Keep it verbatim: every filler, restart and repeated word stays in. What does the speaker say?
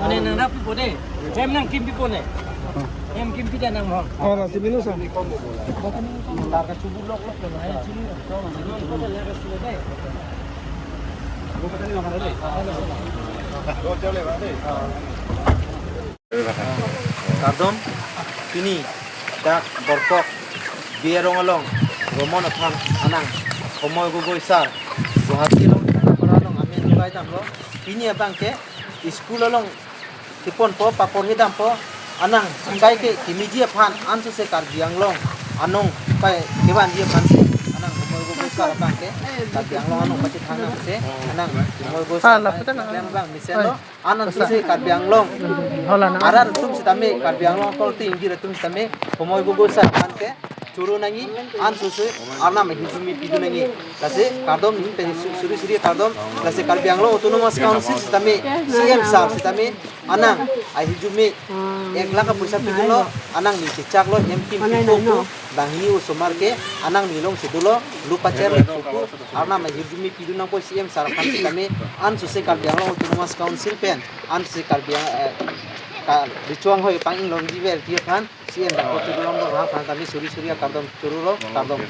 Mane nang nangpipo de, hem nangkimpipo ne, hem kimpi de nang mohon. Oh, nasi minus ah. Larga chubur lok lok na ya chini. Kardom, pini dak Borpok B A Rong along Romon aphan anang Homoy Gogoi sir Guwahati along, Tripura along amen bai damlo. Pini abang ke school along kiponpo, paporhe dampo, anang angkai ke kimiji aphan ansose Karbi Anglong anong pai kevanji aphan si anang Homoy Gogoi sir abang ke Karbi Anglong anong pachethang nang si anang Homoy Gogoi sir Ah, abang lapatan na. Klem abang mesen lo. An ansose Karbi Anglong Hola na. Arat atum sitame, Karbi Anglong akolti ingjir atum sitame Homoy Gogoi sir aphan ke choro nangji, ansose Arnam ahirjume pidun nangji. Lasi kardom, pen su- suri suri kardom. Lasi Karbi Anglong Autonomous Council sitame, C M sir sitame anang ahirjume ek lakh apoisa pidunlo, anang ni chechaklo, hem kimpipo pu, bangni osomar ke anang ni alongsi dolo, lupa cher lo pu, Arnam ahirjume pidun nangpo C M sir aphan sitame, ansose Karbi Anglong Autonomous Council pen, ansose Karbi Ang- eh, ka- Richo Anghoi pang-inglongji verji aphan, C M dak choro longlo, aphan tame suri suri akardom chorolo, kardom.